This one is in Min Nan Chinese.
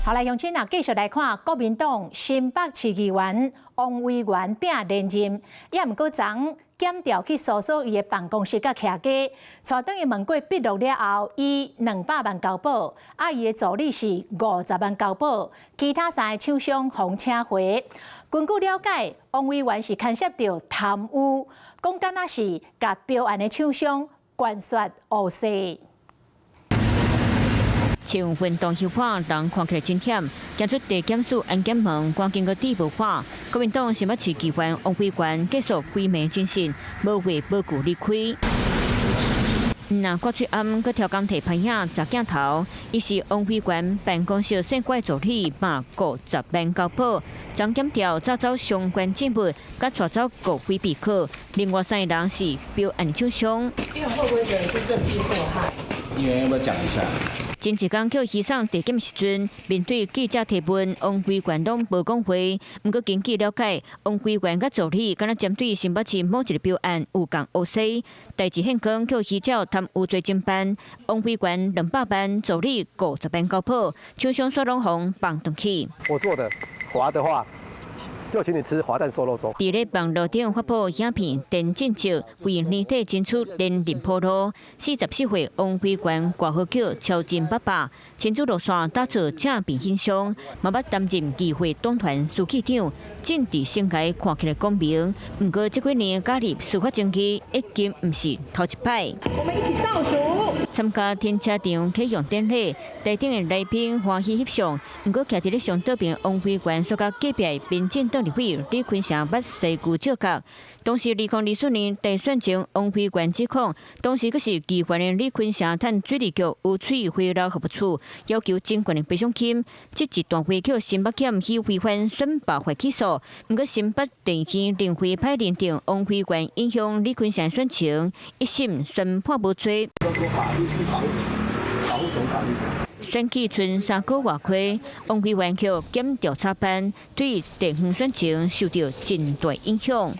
好來，鄉親啊，繼續來看國民黨新北市議員王威元拼連任，也毋過昨檢調去搜索伊的辦公室佮徛家，帶轉去問過筆錄了後，伊200萬交保，啊，伊的助理是50萬交保，其他三个廠商予請回。根據了解，王威元是牽涉著貪污，講敢若是共標案的廠商關說烏勢。穿運動靴款，人看起來真險。行出地檢署安檢門，趕緊閣底無看。國民黨新北市議員王威元繼續鬼迷精神，無畏無懼離開。若掛喙罨，閣刁工提拍影砸鏡頭。伊是王威元辦公室姓郭助理，嘛五十萬交保。昨檢調抓走相關證物，佮帶走五位被告。另外三个人是標案廠商。因為會不會覺得是政治迫害？議員要不要講一下？前一工予移送地檢時陣，面對記者提問，王威元攏無講話。毋過根據了解，王威元佮助理敢若針對新北市某一个標案有共烏西，代誌憲光予依照貪污罪偵辦。王威元200萬，助理五十萬交保，廠商煞攏予放轉去。我做的滑的話，就請你吃滑蛋瘦肉粥。佇咧網路頂發布影片，電進照為年底爭取連任鋪路。44歲王威元外號叫超人爸爸，親子路線打造正面形象，嘛捌擔任議會黨團書記長，政治生涯看起來光明。毋過這幾年加入司法爭議，已經毋是頭一擺。我們一起倒數。參加停車場啟用典禮，台頂的來賓歡喜翕相。毋過徛佇咧上倒邊，王威元煞佮隔壁民進黨立委李坤城捌西牛照角。當時2024年大選前，王威元指控當時閣是議員的李坤城趁水利局污水回流服務處，要求真懸的賠償金。這一段話予新北檢以違反選罷法起訴。毋過新北地院認為歹認定王威元影響李坤城選情，一審宣判無罪。法律是保護保護懂法律的。選舉賰3個外虧，王威元予檢調查辦，對地方選情受著真大影響。